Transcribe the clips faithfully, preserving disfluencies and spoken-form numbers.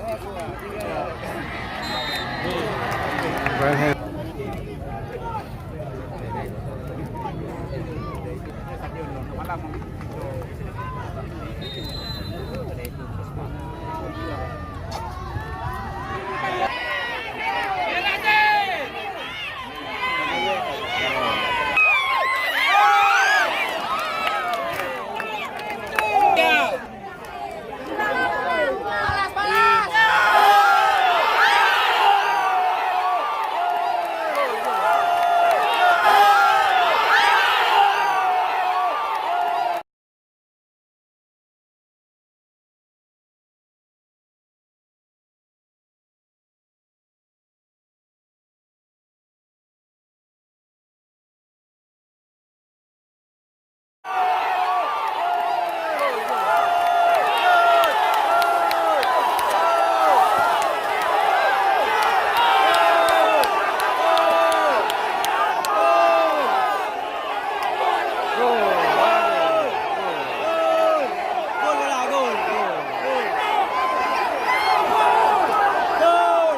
Gol, bola, gol! Gol! Gol!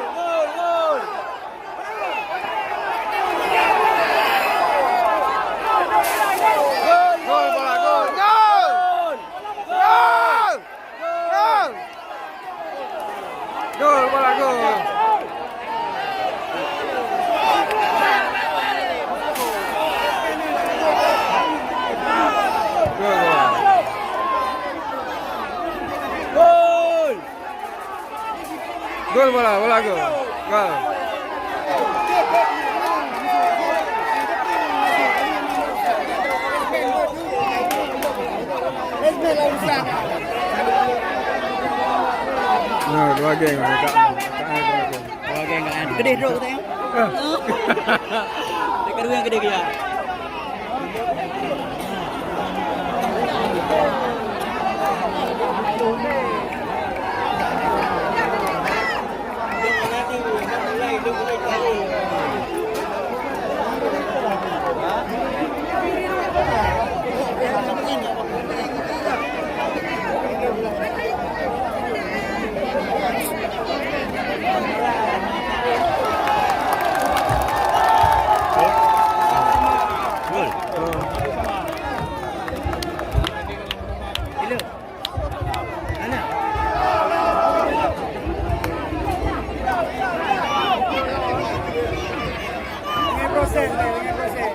Gol! Gol, bola, gol! Gol, bola! Gol! Gol, bola, bola gol. Gol. Nah, dua geng, dua geng. Dua geng kan. Kedeh trok tengok. Ah. Dekat dua yang kedeh dia.